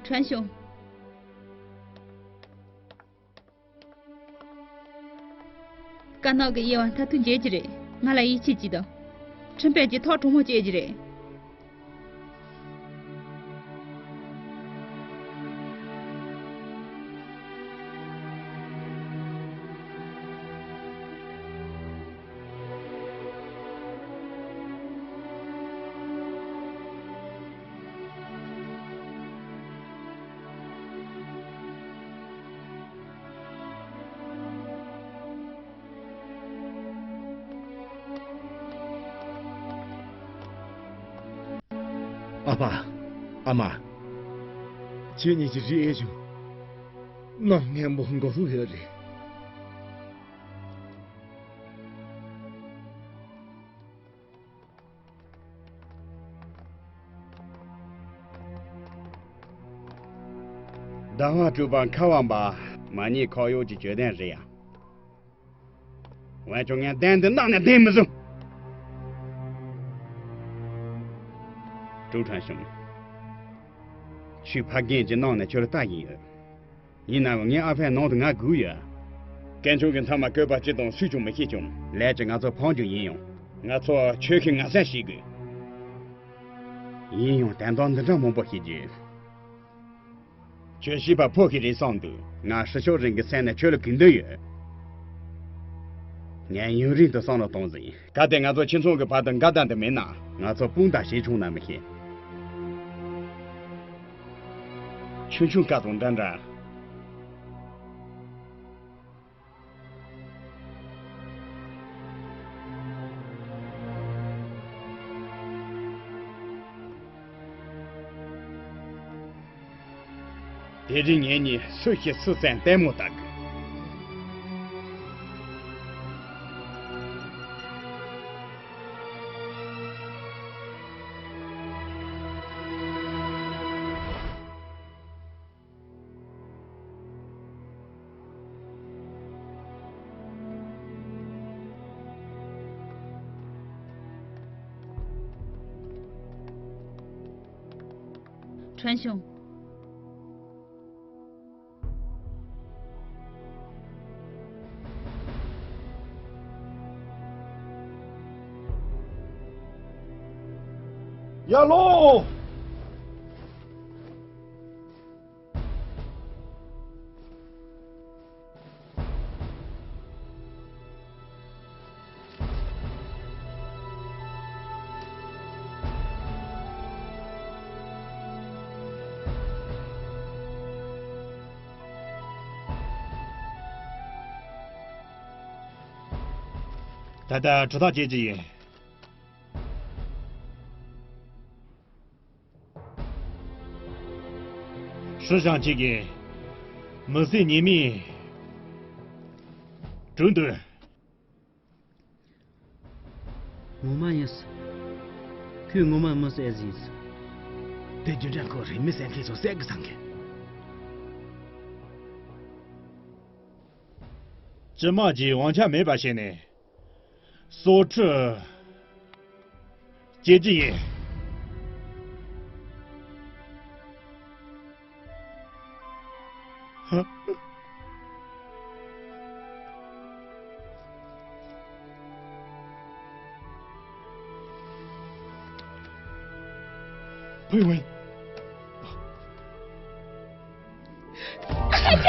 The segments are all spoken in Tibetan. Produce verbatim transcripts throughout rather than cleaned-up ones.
ཁྲོན་ཞུང་། དཀར་ནག་གི་དབྱེ་བ་མཐར་ཐུག་འབྱེད་ཀྱི་རེད། ང་ལ་ཡིད་ཆེས་གྱིས་དང་། ཁྲིམས་དཔོན་གྱིས་ཐག་གྲུང་མོ་བཅད་ཀྱི་རེད། ཨ་ཕ། ཨ་མ། ཁྱེད་གཉིས་ཀྱི་རིགས་ཨེ་བྱུང་། གནམ་ངན་པོ་མགོ་ལུག་ཡོད་རེད། ཟླ་བ་དྲུག་པ་ཁ་བ་འབབ། མ་ཉེས་ཁོག་གཡོག་གི་བརྗོད་དོན་རེད་ཡ། འོན་ཀྱང་ངས་གདན་འདི་གནམ་ནས་འདེད་མི་བཟུང་། ཀྲུའུ་ཁྲན་ཞུང་། ཁྱོད་ཕ་རྒན་གྱི་ནང་ནས་ཁྱོད་ལ་ལྟ་བཞིན་ཡོད། ཡིན་ནའང་ངའི་ཨ་ཕའི་ནང་དུ་ང་སྒུག་ཡོད། དཀོན་མཆོག་གི་མཚན་མ་བཀོད་པ་ཅི་དང་སུས་ཀྱང་མི་ཤེས་ཀྱང་། ལས་ཀྱིས་ང་ཚོ་ཕམ་རྒྱུ་ཡིན་ཡང་། ང་ཚོ་ཆོས་ཁས་ངན་སེམས་བྱེད་དགོས། ཡིན་ཡང་དོན་དག་འདི་འདྲ་མང་པོ་ཤེས་རྒྱུ། ཁྱོད་ཤེས་པ་ཕོ་ཞིག་རེད་བསམ་འདུག་ང་ཧྲི་ཤོ་རིང་གི་སེམས་ནས་ཁྱོད་ལ་གུས་འདུད་ཡོད། ངས་ཡུན་རིང་དུ་བསམ་བློ་གཏོང་ཟིན། གལ་ཏེ་ང་ཚོ་ཁྱིམ་ཚང་གི་བར་དུ་འགལ་ཟླ་འདི་མེད་ན། ང་ཚོ་སྤུན་ཟླ་ཞིག་བྱུང་ན་མི་ཤེས། ཆུང་ཆུང་སྐད་དང་འདྲ་འདྲ། དེ་རིང་ངེད་གཉིས་སུ་ཞིག་སུ་བཙན་ལྟད་མོ་ལྟ་དགོས། ཁྲོན་ཞུང་། ཡར་ལོངས། ད་ལྟ་གྲུ་ཐག་བཅད་ཀྱི་ཡིན། ཧྲི་ཞང་གཅིག་གིས་མི་ཚེ་ཉེས་མེད་བསྒྲུབས་འདུག་ངོ་མ་ཡིན། ཁོས་ངོ་མ་མི་བསད་ཟིན། དེ་རྒྱུ་འབྲས་ཁོ་རེ་མི་བསད་མཁན་ཚོ་བསད་གི་བསད་མཁན། སྤྱི་དམངས་ཀྱིས་དབང་ཆ་མེད་པ་བྱས་ནས། སྲོག་ཁྲིམས་བཅད་རྒྱུ་ཡིན། ཕུ་ཝེ། ཨ་ཅག་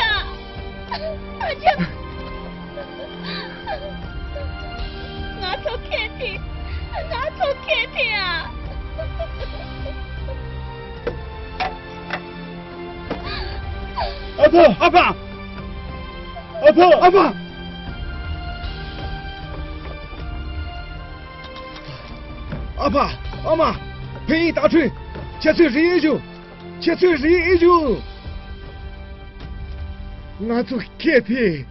ཨ་ཅག་ང་ཚོ་ཁྱེད་དེ། ང་ཚོ་ཁྱེད་དེ་ཨ། ཨ་ཕ། ཨ་ཕ། ཨ་ཕ། ཨ་ཕ། ཨ་ཕ། ཨ་མ། ཕན་ཡིན་སྟག་ཕྲུག་ཁྱེད་ཚོས་རིག་ཨེ་བྱུང་། ཁྱེད་ཚོས་རིག་ཨེ་བྱུང་། ང་ཚོ་སྐད་འཕེལ།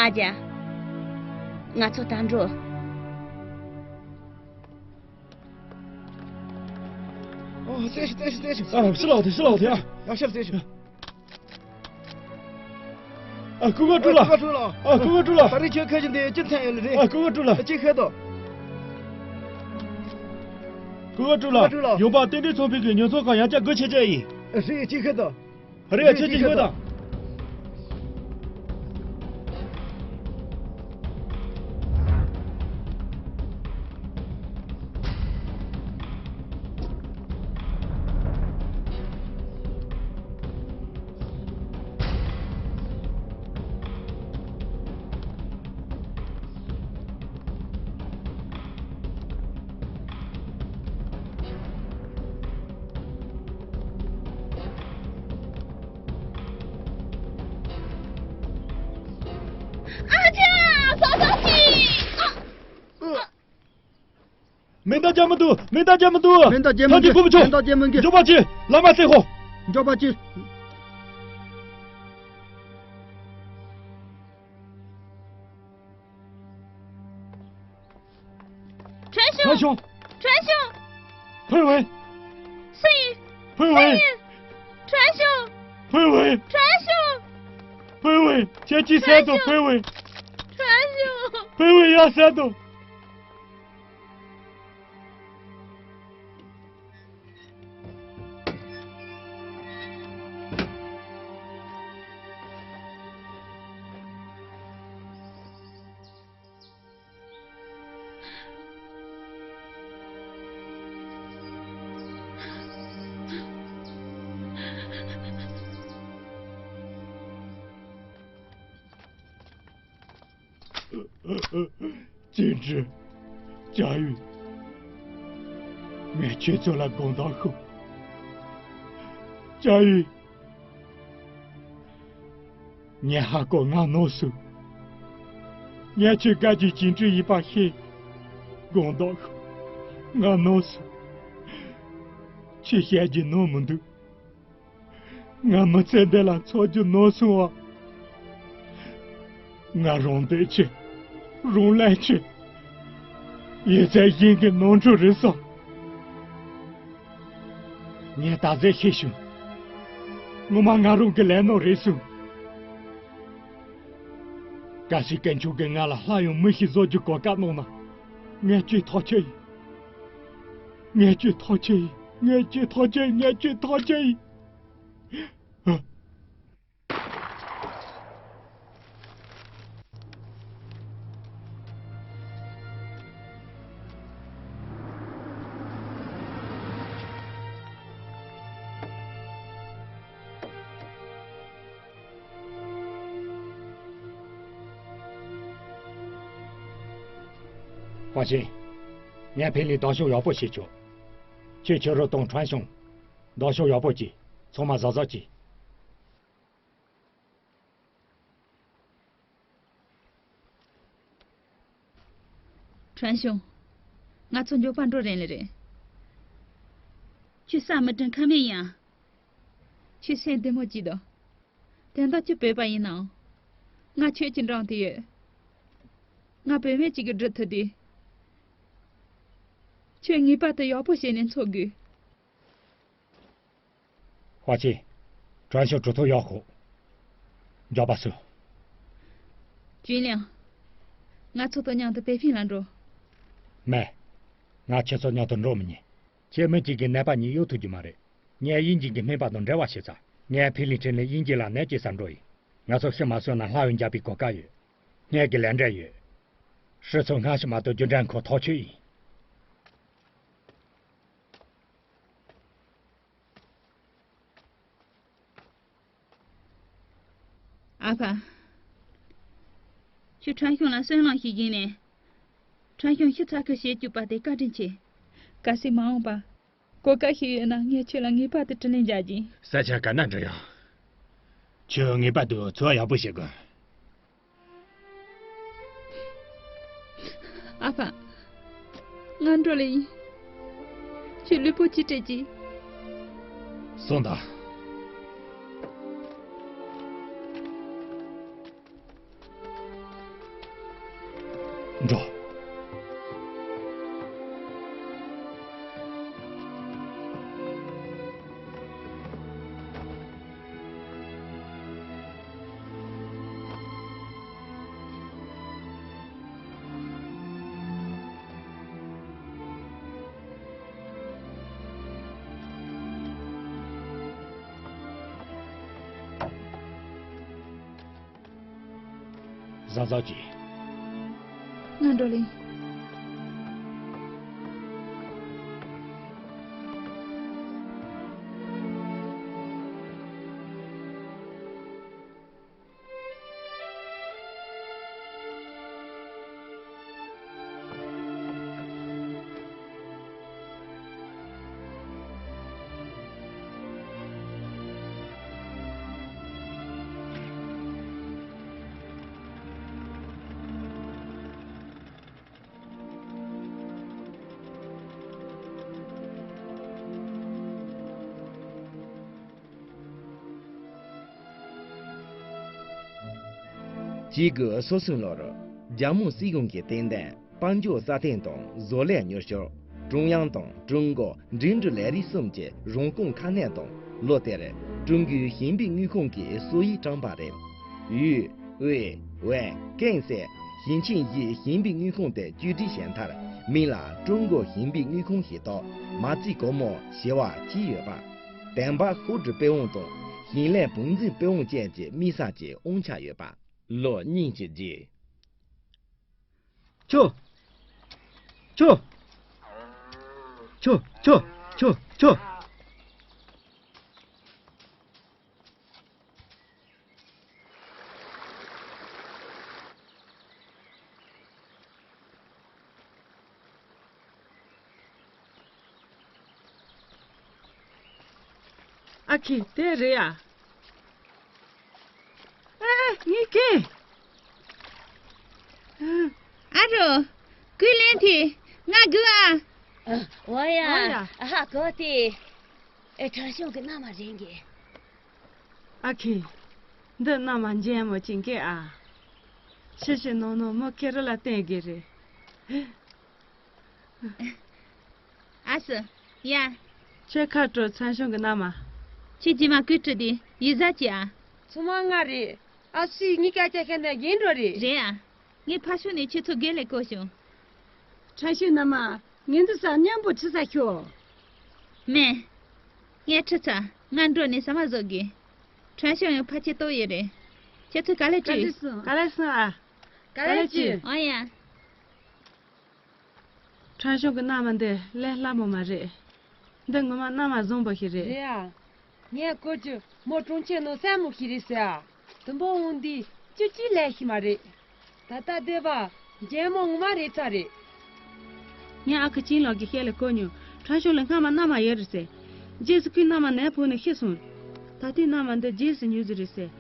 ཨ་ཅག་ང་ཚོ་ད་འགྲོ། ཨོ། རྩེ་ཞིག་རྩེ་ཞིག་རྩེ་ཞིག་ཨ། ཕྱི་ལོགས་དེ། ཕྱི་ལོགས་དེ། ཨ། ཡག་ཤོས་རྩེ་ཞིག་ཨ། སྐུ་ངོ་སྤྲུལ་ལགས། སྐུ་ངོ་སྤྲུལ་ལགས། ཨ། སྐུ་ངོ་སྤྲུལ་ལགས། ད་རེས་ཁྱོད་ཁ་ཅིག་འདི་ཅི་མཚན་ཡོད་ལེ་རེད། ཨ། སྐུ་ངོ་སྤྲུལ་ལགས། ཅི་ཤེས་དོ། སྐུ་ངོ་སྤྲུལ་ལགས། སྐུ་ངོ་སྤྲུལ་ལགས། ཡོང་འབབ་ཏན་ཏན་ཚོང་པའི་གི་ཉོ་ཚོང་ཁང་ཡང་བསྐྱར་སྒོ་ཕྱེ་བྱས་ཡིན། རེད། ཅི་ཤེས་དོ། རེད། ཁྱོད་ཀྱིས་ཤོད་དང་། ཨ་ཅག་ས་ས་ཅི། ཨ། ཨ། མེ་མདའ་རྒྱག་མི་འདུག་མེ་མདའ་རྒྱག་མི་འདུག་མེ་མདའ་རྒྱག་མི་འདུག་ཐག་གཅོད་ཕུད་མི་ཆོག་མེ་མདའ་རྒྱག་མི་འདུག་མགྱོགས་པ་བྱེད། ལམ་མ་བསལ་ཤོག་མགྱོགས་པ་བྱེད། ཁྲན་ཤུང་། ཁྲན་ཤུང་། ཁྲན་ཤུང་། ཕུ་ཝེ། སུ་ཡིན། ཕུ་ཝེ། སུ་ཡིན། ཁྲན་ཤུང་། ཕུ་ཝེ། ཁྲན་ཤུང་། ཕུ་ཝེ། ཁྱེད་ཀྱིས་བསད་དོ། ཁྲན་ཤུང་། ཕུ་ཝེ། ཁྲན་ཤུང་། ཕུ་ཝེ་ཡར་བསད་དོ། ཅིན་ཀྲི། ཅཱ་ཡུས། ངས་ཁྱེད་ཚོ་ལ་དགོངས་དག་ཞུ། ཅཱ་ཡུས། ངས་ཧ་གོ། ང་ནོར་སོང་། ངས་ཁྱོད་དགའ་རྒྱུ་ཅིན་ཀྲི་ཡིན་པ་ཤེས། དགོངས་དག་ཞུ། ང་ནོར་སོང་། ཁྱོད་བཤད་རྒྱུ་ནོར་མི་འདུག་ང་མི་ཚེ་འདི་ལ་འཚོ་རྒྱུ་ནོར་སོང་བ། ང་རང་སྡོད་ཆེད། རང་ལེན་ཆེད། ཡོད་ཚད་གཞན་གྱི་ནོར་འཁྲུལ་རེད་བསམ། ངས་ད་གཟོད་ཤེས་བྱུང་། ངོ་མ་ང་རང་གི་ལས་ནོར་རེད་གསུངས། གལ་སྲིད་དཀོན་མཆོག་གིས་ང་ལ་སླར་ཡང་མི་ཞིག་བཟོ་རྒྱུ་གོ་སྐབས་གནང་ན། ངས་ཁྱོད་ཐག་ཆོད་ཡིན། ངས་ཁྱོད་ཐག་ཆོད་ཡིན། ངས་ཁྱོད་ཐག་ཆོད་ཡིན། ངས་ཁྱོད་ཐག་ཆོད་ཡིན། ཧྭ་ཆིན། ངས་ཕི་ལིན་བདག་སྐྱོང་ཡག་པོ་བྱེད་ཆོག་ཁྱོད་ཁྱོད་རོ་དང་ཁྲོན་ཤོང་། བདག་སྐྱོང་ཡག་པོ་གྱིས། ཚང་མ་གཟབ་གཟབ་གྱིས། ཁྲོན་ཤོང་། ང་ཚོ་མགྱོགས་པ་འགྲོ་རན་ལེ་རེད། ཁྱོད་ས་མི་དྲན་ཁ་མེད་ཡང་། ཁྱོད་སེམས་བདེ་མོ་གྱིས་དོ། དེ་འདྲ་ཁྱོད་བོད་པ་ཡིན་ནའང་། ང་ཁྱོད་ཀྱི་འགྲམ་དུ་ཡོད། ང་བུད་མེད་ཅིག་གི་སྒྲུབ་ཐུབ་དུས། ཁྱོད་ངེས་པར་དུ་ཡག་པོ་བྱས་ནས་འཚོ་དགོས། ཧྭ་ཆིན། ཁྲོན་ཤོང་གྲོས་ཐག་ཡག་ཤོག་མགྱོགས་པ་སོང་། ཅུན་ལིང་། ང་ཚོ་དང་མཉམ་དུ་པེ་ཕིང་ལ་འགྲོ། མེད། ང་ཁྱེད་ཚོ་མཉམ་དུ་འགྲོ་མི་ཉན། ཁྱེད་མི་གཅིག་གིས་ནད་པ་གཉིས་གཡོག་ཐུབ་རྒྱུ་མ་རེད། ངས་དབྱིན་ཇི་གི་སྨན་པ་དང་འབྲེལ་བ་བྱས་ཚར། ངས་ཕི་ལིན་ཁྲིན་ནས་དབྱིན་ཇི་ལ་ནད་སྐྱེལ་སར་འགྲོ་ཡིན། ང་ཚོ་ཤི་མ་སོང་ན་སླར་ཡང་མཇལ་བའི་གོ་སྐབས་ཡོད། ངས་ཀྱི་ལས་འབྲས་ཡོད། ཧྲི་ཚོ་སྔ་ཕྱི་མ་གཏོགས་རྒྱུ་འབྲས་འཁོར་ཐག་ཆོད་ཡིན། ཨ་ཕ། ཁྱོད་ཁྲན་ཤོང་ལ་སུན་ལང་ཞིག་བྱིན་ནས། ཁྲན་ཤོང་ཤི་ཚར་ཁ་བྱེད་བཅུག་པ་དེ་བཀའ་དྲིན་ཆེ། གལ་སྲིད་མ་འོངས་པ། གོ་སྐབས་ཤིག་ཡོད་ན་ངས་ཁྱོད་ལ་ངེས་པར་དུ་དྲིན་ལན་འཇལ་གྱིན། ས་ཆ་ག་ན་འགྲོ་ཡང་། ཁྱོད་ངེས་པར་དུ་འཚོ་བ་ཡག་པོ་བྱེད་དགོས། ཨ་ཕ། ང་འགྲོ་ལེ་ཡིན། ཁྱོད་ལུས་པོ་གཅིག་སྤྲད་ཀྱིས། སོང་དང་། འགྲོ། བཟང་བཟང་གྱིས། ང་འགྲོ་ལེ། གཅིག་དགུ་སོ་གསུམ་ལོར། རྒྱལ་དམངས་སྲིད་གཞུང་གི་དེ་མདུན་དཔལ་འབྱོར་སྲ་བརྟན་དང་བཟོ་ལས་མྱུར་ཤོས། ཀྲུང་དབྱང་དང་ཀྲུང་གོ་འབྲེལ་འདྲིས་ལས་རིགས་གསུམ་གྱི་རང་ཁོངས་ཁ་གནད་དང་ལོ་དེར་ཀྲུང་གོའི་ཞིང་པའི་དངུལ་ཁང་གི་སྲོལ་ཡིག་དྲངས་པ་རེད། ཡུས། ཝེ། ཝེ། ཀན་སེ། ཞིང་ཆེན་བཞིའི་ཞིང་པའི་དངུལ་ཁང་དེ་བཅོས་སྒྲིག་བྱས་མཐར་མིང་ལ་ཀྲུང་གོ་ཞིང་པའི་དངུལ་ཁང་ཞེས་བཏགས་མ་རྩའི་སྒོར་མོ་བྱེ་བ་གཅིག་ཡོད་པ། བདེན་པ་ཤོག་སྒྲིལ་པུས་དབང་དང་ཞིང་ལས་བང་འཛིན་པུས་དབང་ཅན་གྱི་དམིགས་བསལ་གྱི་དབང་ཆ་ཡོད་པ། ལོ་གཉིས་ཀྱི་རྗེས། ཁྱོ། ཁྱོ། ཁྱོ། ཁྱོ། ཁྱོ། ཁྱོ། ཨ་ཁེ་དེ་རེད་ཡ། ཨ་ངའི་སྐེ། ཨ་རོ། ཀུན་ལན་དེ་ང་དགོས་ཨ། འོ་ཡ། འོ་ཡ། ཧ་གོ་དེ། ཨེ་ཁྲ་ཤོང་གི་མནའ་མ་རེད་གི། ཨ་ཁེ། འདི་མནའ་མ་འཇམ་མོ་ཅིག་གི་ཨ། ཕྱི་ཕྱི་ནང་ནང་མི་ཁེ་རི་ལ་བསྟན་གི་རེད། ཨ་སི། ཡ། ཁྱོད་ཁ་དྲོ་ཚན་ཤོང་གི་མནའ་མ། ཁྱོད་རྗེས་མ་ཀུ་ཀྲི་དེ་ཡི་ཟ་ཅི་ཨ། ཚང་མ་ང་རེད། ཨ་སི་ངའི་སྐད་ཆ་བཤད་ན་རྒན་འགྲོ་རེད། རེད་ཨ། ངས་ཕ་ཤུལ་ནས་ཁྱོད་ཚོ་སྒེར་ལས་གོ་བྱུང་། ཁྲ་ཤོད་མནའ་མ། ངས་འདི་ས་མཉམ་པོ་ཁྲི་ས་ཤོག་མེད། ངས་ཁྲི་ཚ། ང་འགྲོ་ནས་ཟ་མ་བཟོ་དགོས། ཁྲ་ཤོད་ཡང་ཕ་ཆེ་ཏོ་ཡོད་རེད། ཁྱེད་ཚོས་ག་ལེ་བཀྲུས། ག་ལེ་སོང་ཨ། ག་ལེ་བཀྲུས། ཨོ་ཡ། ཁྲ་ཤོད་ཀྱི་མནའ་མ་འདི་ལས་སླ་མོ་མ་རེད། འདི་ངོ་མ་མནའ་མ་བཟང་པོ་ཞིག་རེད། རེད་ཨ། ངས་ཁོ་ཚོས་མོ་གྲོང་ཁྱེར་ནང་སྲས་མོ་ཞིག་རེད་ཟེར་ཨ། དུམ་བུ་འོང་འདི་ཅི་ཅི་ལས་ཤི་མ་རེད། ད་ལྟ་བསྡད་པ་རྒྱལ་མོ་ངོ་མ་རེད་ཚ་རེད། ངས་ཨ་ཁུ་ཅིན་ལགས་ཀྱི་ཤེད་ལ་གོ་མྱོང་། ཁྲ་ཤོད་ལ་སྔ་མ་མནའ་མ་ཡོད་རེད་ཟེར། རྗེས་སུ་ཁོའི་མནའ་མ་ནད་ཕོག་ནས་ཤི་སོང་། ད་ལྟའི་མནའ་མ་འདི་རྗེས་སུ་ཉོས་ཟིན་རེད་ཟེར།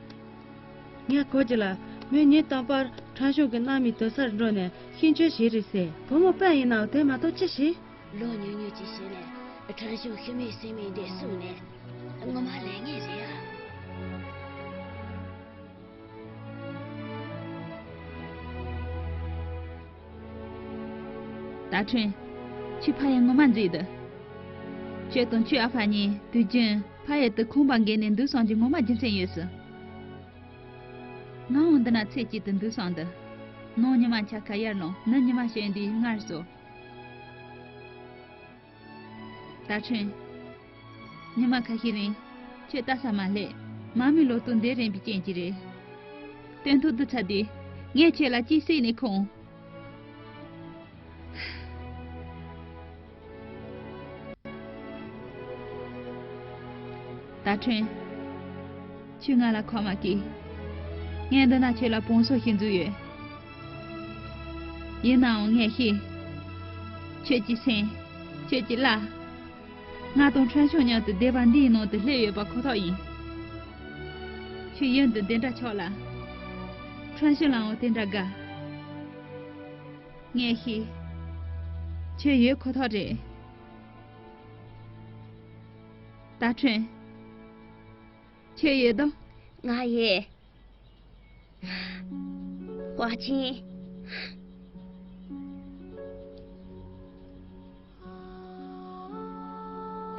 ངས་གོ་རྒྱུ་ལ། མོས་ཉིན་རྟག་པར་ཁྲ་ཤོད་ཀྱི་མནའ་མའི་དུར་སར་འགྲོ་ནས་ཤིང་མཆོད་བྱས་རེད་ཟེར། བུ་མོ་དཔོན་ཡིན་ནའང་དེ་མ་གཏོགས་ཅི་བྱེད། ལོ་ཉུང་ཉུང་ཅིག་བྱས་ནས་ཁྲ་ཤོད་ཤི་མེད་སྲིང་མེད་འདི་གསུངས་ནས། ངོ་མ་ལས་ངན་རེད་ཨ། ད་ཁྲོན། ཁྱོད་ཕ་ཡུལ་ངོ་མ་མཛེས་འདུག་ཁྱོད་དང་ཁྱོའི་ཨ་ཕ་གཉིས་དུས་རྒྱུན་ཕ་ཡུལ་དུ་ཁང་པ་བརྒལ་ནས་འདུག་སོང་རྒྱུ་ངོ་མ་རྒྱུ་མཚན་ཡོད་སྲིད། ང་འོང་འདི་ན་ཚེ་གཅིག་ཏུ་འདུག་སོང་འདི། ནང་ཉི་མ་འཆར་ཁ་ཡར་ལངས། ནུབ་ཉི་མ་ཞོན་དུས་སྔར་སོ། ད་ཁྲོན། ཉི་མ་ཁ་ཤས་རིང་ཁྱོད་ལྟ་ས་མ་སླེབས། མ་རྨོས་ལོ་ཏོག་འདི་རན་པའི་རྐྱེན་གྱིས་རེད། སྟོན་ཐོག་འདི་ཚར་དུས་ངས་ཁྱོད་ལ་ཅིག་གཟིགས་ནས་ཁོང་། ད་ཁྲོན། ཁྱོད་ང་ལ་ཁོམ་མ་སྐྱེས། ངས་འདི་ན་ཁྱོད་ལ་བང་སོ་ཞིག་འཛུགས་ཡོད། ཡིན་ནའང་ངས་ཤེས། ཁྱོད་ཀྱི་སེམས། ཁྱོད་ཀྱི་བླ། ང་དང་ཁྲོན་ཤོང་མཉམ་དུ་སྡེ་པ་འདིའི་ནང་དུ་སླེབས་ཡོད་པ་ཁོ་ཐག་ཡིན། ཁྱོད་ཡུན་དུ་འདི་འདྲ་ཆགས་ལ། ཁྲོན་ཤོང་ལའང་དེ་འདྲ་དགའ། ངས་ཤེས། ཁྱོད་ཡོད་ཁོ་ཐག་རེད། ད་ཁྲོན། ཁྱོད་ཡོད་དོ། ང་ཡོད། ཀོ་ཆེན།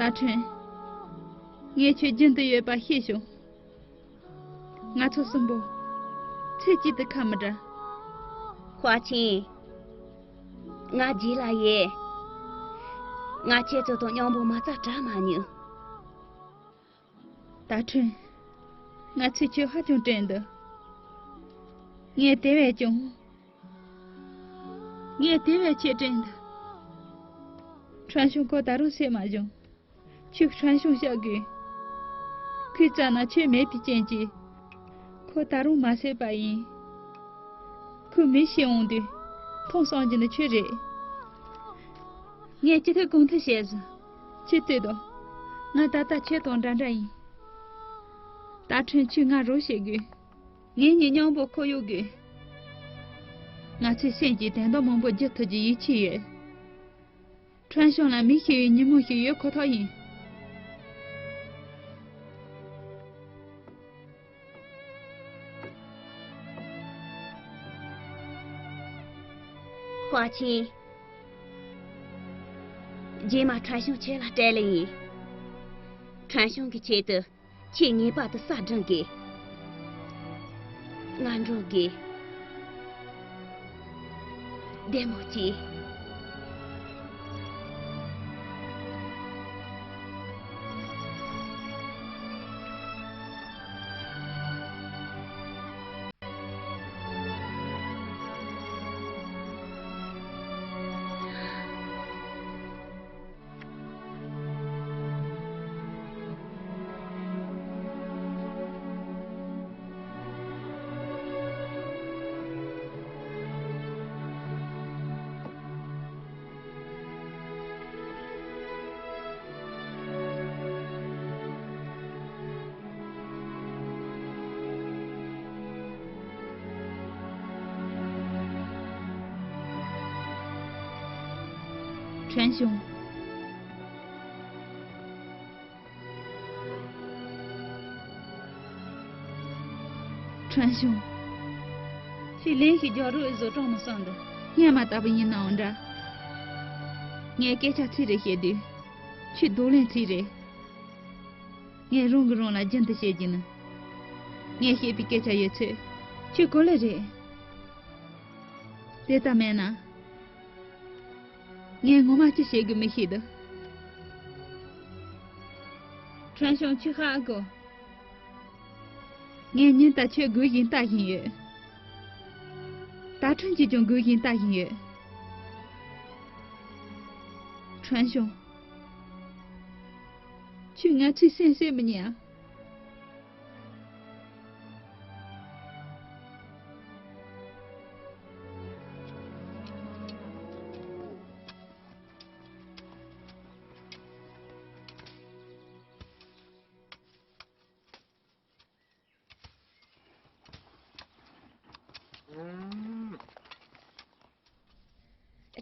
ཏ་ཁྲོན། ངས་ཁྱོད་རྒྱུན་དུ་ཡོད་པ་ཤེས་བྱུང་། ང་ཚོ་གསུམ་པོ་ཚེ་གཅིག་ཏུ་ཁ་མི་བྲལ། ཧྭ་ཆིན། ང་རྗེས་ལ་ཡོད། ང་ཁྱེད་ཚོ་དང་མཉམ་པོ་མ་རྩ་བྲལ་མ་མྱོང་། ཏ་ཁྲོན། ང་ཚོས་ཁྱོད་ཧ་ཅང་དྲན་འདུག་ངས་དེ་བས་ཀྱང་། ངས་དེ་བས་ཁྱེད་དྲན་འདུག་ཁྲན་ཤུང་ཁོ་ད་རུང་སད་མ་བྱུང་། ཁྱོད་ཁྲན་ཤུང་བཤད་དགོས། ཁོའི་རྩ་ན་ཁྱོད་མེད་པའི་རྐྱེན་གྱིས། ཁོ་ད་རུང་མ་སད་པ་ཡིན། ཁོས་མི་ཤི་འོང་དུས། མཐོང་སངས་རྒྱུ་ནི་ཁྱོད་རེད། ངས་ཅི་ཐུབ་གང་ཐུབ་བྱས་ཟིན། ཁྱོད་ལྟོས་དང་། ང་ད་ལྟ་ཁྱོད་དང་འདྲ་འདྲ་ཡིན། ཏ་ཁྲོན། ཁྱོས་ང་རོགས་བྱེད་དགོས། ངེད་གཉིས་མཉམ་པོ་ཁོར་གཡོག་དགོས། ང་ཚོས་སེམས་ཀྱི་དོན་དག་མང་པོ་བསྒྱུར་ཐུབ་རྒྱུའི་ཡིད་ཆེས་ཡོད། ཁྲན་ཤང་ལ་མི་ཤི་བའི་ཉིན་མོ་ཞིག་ཡོད་ཁོ་ཐག་ཡིན། ཧྭ་ཆིན། རྗེས་མ་ཁྲན་ཤང་ཁྱེད་ལ་སྤྲད་ལེ་ཡིན། ཁྲན་ཤང་གི་ཆེད་དུ། ཁྱེད་ངེས་པར་དུ་ས་སྒྲེང་དགོས། ང་འགྲོ་དགོས། བདེ་མོ་བྱོས། ཁྲན་ཤང་། ཁྲན་ཤང་། ཁྱོས་ལན་ཞིག་རྒྱག་རོགས་ཨེ་བཟོ་དྲང་མོ་བསམ་འདུག་སྔོན་མ་ལྟ་བུ་ཡིན་ནའང་འདྲ། ངས་སྐད་ཆ་ཚིག་རེ་བཤད་དུས། ཁྱོས་རྡོག་ལན་ཚིག་རེ། ངས་རང་གིས་རང་ལ་རྒྱུན་དུ་བཤད་རྒྱུ་ནི། ངས་བཤད་པའི་སྐད་ཆ་ཡོད་ཚད། ཁྱོས་གོ་ལེ་རེད། དེ་ལྟ་མེད་ན། ངས་ངོ་མ་ཅི་བྱེད་དགོས་མི་ཤེས་འདུག་ཁྲན་ཤང་། ཁྱོས་ཧ་གོ། ངས་ཉིན་ལྟར་ཁྱོད་སྒུག་བཞིན་ལྟ་བཞིན་ཡོད། ཏ་ཁྲོན་གྱིས་ཀྱང་སྒུག་བཞིན་ལྟ་བཞིན་ཡོད། ཁྲན་ཤང་། ཁྱོས་ང་ཚོའི་སེམས་གསོ་མི་ཉན་ཨ།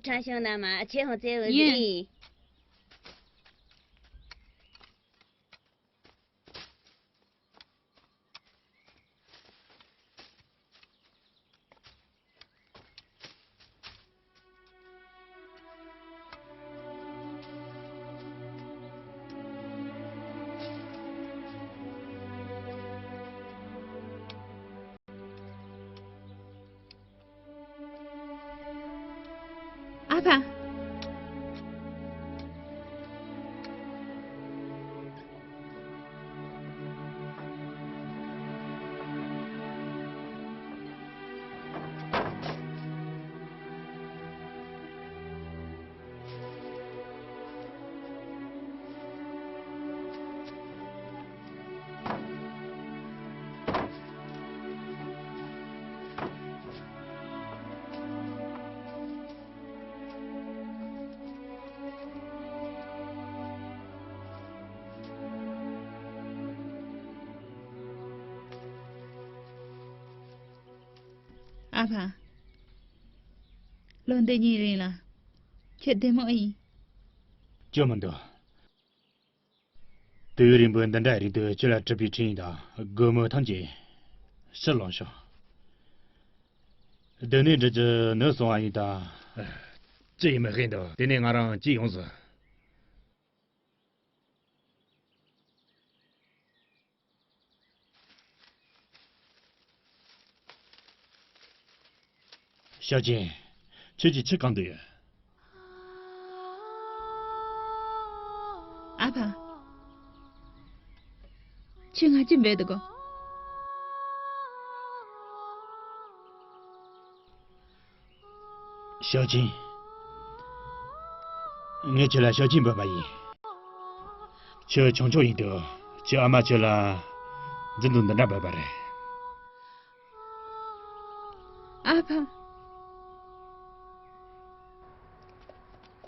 ཁྲང་ཤང་། ན་མ་ཆེ་ཧོང་ཙེ་འོ་ཡིན། ཨ་ཕ། ཨ་ཕ། ལོ་འདི་གཉིས་རིང་ལ་ཁྱོད་བདེ་མོ་ཨེ་ཡིན། སྐྱོ་མི་འདུག་དུས་ཡུན་རིང་པོའི་འདི་འདྲ་རིགས་དུ་ཁྱོད་ལ་གྲུབ་པའི་འཕྲིན་ཡིག་དང་སྒོར་མོ་ཐམས་ཅད་ཕྱིར་ལོག་ཤོག་སྡུག་ནས་འདྲི་རྒྱུ་ནུས་སོང་བ་ཡིན་ད། ཅི་ཡིན་མི་ཤེས་འདུག་དེ་ནས་ང་རང་ཅི་ཡོང་ཟིན། ཞའོ་ཅིན། ཁྱོད་ཀྱིས་ཆི་གང་འདོད་ཡོད། ཨ་ཕ། ཁྱོད་ང་ཅི་འབོད་འདུག་གོ། ཞའོ་ཅིན། ངས་ཁྱོད་ལ་ཞའོ་ཅིན་འབོད་པ་ཡིན། ཁྱོད་ཆུང་ཆུང་ཡིན་དུས་ཁྱོད་ཨ་མ་ཁྱོད་ལ་རྫུན་དུ་འདི་འདྲ་འབོད་པ་རེད། ཨ་ཕ།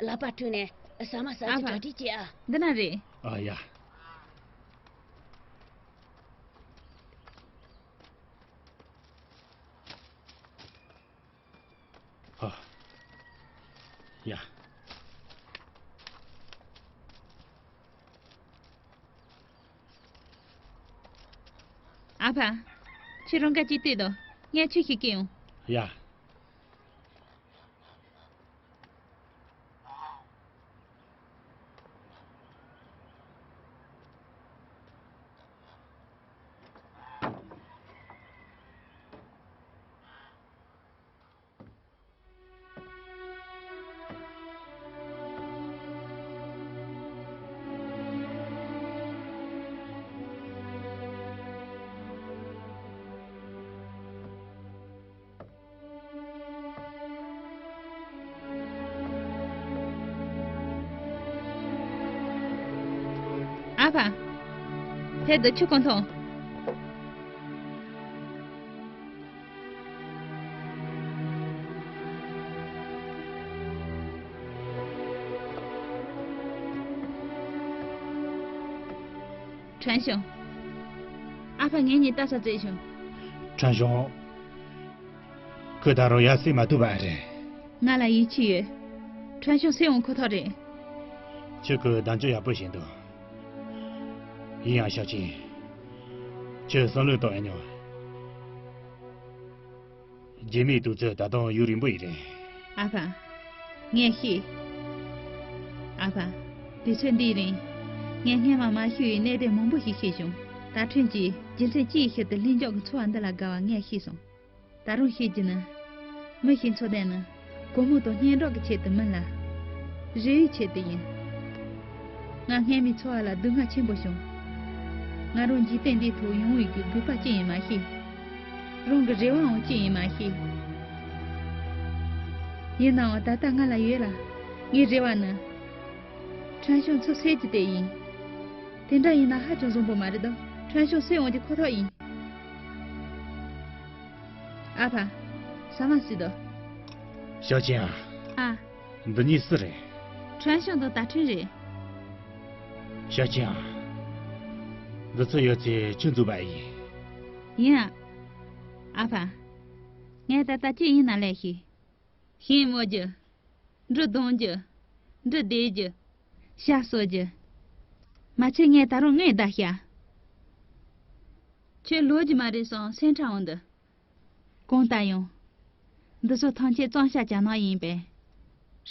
ལག་པ་བཀྲུས་ནས་ཟ་མ་ཟ་ཨ་ཕ། གྲ་སྒྲིག་བྱེད་ཨ། འདི་ན་རེད། ཨ་ཡ། ཨ། ཡ། ཨ་ཕ། ཁྱོད་རང་དགའ་སྐྱིད་ལྟོས་དང་། ངས་ཁྱོད་ཤིག་སྐྱེལ་ཡོང་། ཡ། ཨ་ཕ། ཕེབས་དང་ཆུ་ཁོལ་འཐུང་། ཁྲན་ཤོང་། ཨ་ཕ་ངེད་གཉིས་ལྟ་ས་བཙལ་བྱུང་། ཁྲན་ཤོང་། ཁོས་ད་རུང་ཡར་སེལ་མ་ཐུབ་པ་རེད། ང་ལ་ཡིད་ཆེས་ཡོད། ཁྲན་ཤོང་སེལ་འོང་ཁོ་ཐག་རེད། ཁྱོད་ཀྱིས་གདེང་ཚོད་ཡག་པོ་བྱས་འདུག། ཡིན་ཡང་ཞའོ་ཅིན། ཁྱོད་བསམ་བློ་གཏོང་ཡ་མྱོང་། རྒྱུ་མའི་དུས་ཚོད་ད་དུང་ཡུན་རིང་པོ་ཡིན་རེད། ཨ་ཕ། ངས་ཤེས། ཨ་ཕ། དུས་ཚོད་འདིའི་རིང་། ངས་སྔོན་མ་མ་ཤེས་པའི་གནད་དོན་མང་པོ་ཞིག་ཤེས་བྱུང་། ད་ཁྲུན་གྱིས་རྒྱུ་མཚན་ཅིའི་ཕྱིར་དུ་ལྷིང་འཇགས་ཀྱི་འཚོ་བ་འདི་ལ་དགའ་བ་ངས་ཤེས་སོང་། ད་རུང་ཤེས་རྒྱུ་ནི། མི་ཞིག་འཚོ་དོན་ནི། སྒོར་མོ་དང་སྙན་གྲགས་ཀྱི་ཆེད་དུ་མིན་ལ། རེ་བའི་ཆེད་དུ་ཡིན། ང་སྔོན་མའི་འཚོ་བ་ལ་སྡུག་བསྔལ་ཆེན་པོ་བྱུང་། ང་རང་འཇིག་རྟེན་འདིའི་ཐོག་ཡོང་བའི་དགོས་པ་ཅི་ཡིན་མ་ཤེས། རང་གི་རེ་བའང་ཅི་ཡིན་མ་ཤེས། ཡིན་ནའང་ད་ལྟ་ང་ལ་ཡོད་ལ། ངའི་རེ་བ་ནི། ཁྲན་ཤོང་འཚོ་སེལ་རྒྱུ་དེ་ཡིན། དེ་འདྲ་ཡིན་ན་ཧ་ཅང་བཟང་པོ་མ་རེད་དམ། ཁྲན་ཤོང་སེལ་འོང་རྒྱུ་ཁོ་ཐག་ཡིན། ཨ་ཕ། ཟ་མ་ཟོས་དང་། ཞའོ་ཅིན་ཨ། ཨ། འདི་གཉིས་སུ་རེད། ཁྲན་ཤོང་དང་ད་ཁྲུན་རེད། ཞའོ་ཅིན་ཨ། འདི་ཚོ་ཡོད་ཚད་ཁྱོད་འཛུགས་པ་ཡིན། ཡིན་ཨ། ཨ་ཕ། ངས་ད་ལྟ་ཅི་ཡིན་ན་ལས་ཤིག། ཤིང་རྨོ་རྒྱུ། འབྲུ་རྡུང་རྒྱུ། འབྲུ་འདེད་རྒྱུ། ཤ་གསོ་རྒྱུ། མ་ཚད་ངས་ད་རུང་དངུལ་བདག་བྱ། ཁྱོད་ལོ་རྒྱུས་མ་རེད་སོང་སེམས་ཁྲལ་འོང་འདུག། གང་ལྟར་ཡང་། འདི་ཚོ་ཐམས་ཅད་གཙང་ཤ་རྒྱག་ནོར་ཡིན་པས།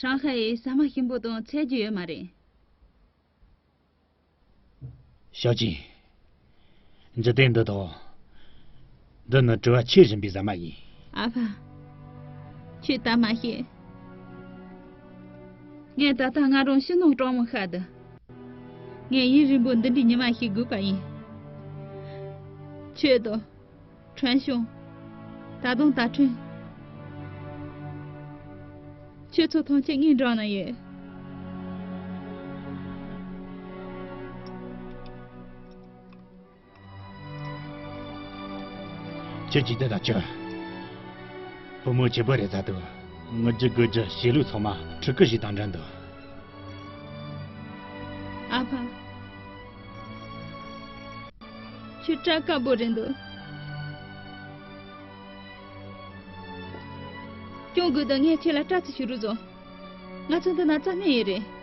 ཧྲང་ཧའེ་ཡི་ཟ་མ་ཞིམ་པོ་དང་འཚོལ་རྒྱུ་ཡོད་མ་རེད། ཞའོ་ཅིན། འཇིག་རྟེན་འདི་ཐོག་འདི་ནི་དྲི་བ་ཆེས་ཞིམ་པའི་ཟ་མ་ཡིན། ཨ་ཕ། ཁྱོད་ད་མ་ཤེས། ངས་ད་ལྟ་ང་རང་ཕྱི་ནང་གྲང་མོ་ཤར་འདུག། ངས་ཡུན་རིང་པོ་འདི་འདྲའི་ཉི་མ་ཞིག་སྒུག་པ་ཡིན། ཁྱོད་དང་། ཁྲན་ཤོང་། ད་དུང་ད་ཁྲུན། ཁྱོད་ཚོ་ཐམས་ཅད་ངའི་འགྲམ་ན་ཡོད། ཁྱོད་ཀྱིས་འདི་ལྟར་བྱོས། བུ་མོ་བྱེད་པོ་རེ་ཟ་དུས་ངུ་རྒྱུ་དགོད་རྒྱུ་བྱེད་ལུགས་ཚང་མ་ཕྲུ་གུ་ཞིག་དང་འདྲ་འདུག། ཨ་ཕ། ཁྱོད་སྐྲ་དཀར་པོ་རེད་འདུག། སྐྱོན་དགོས་དང་ངས་ཁྱོད་ལ་སྐྲ་རྩི་ཞུ་རུ་བཟོ། ང་ཚོ་འདི་ན་རྩྭ་སྨན་ཡོད་རེད།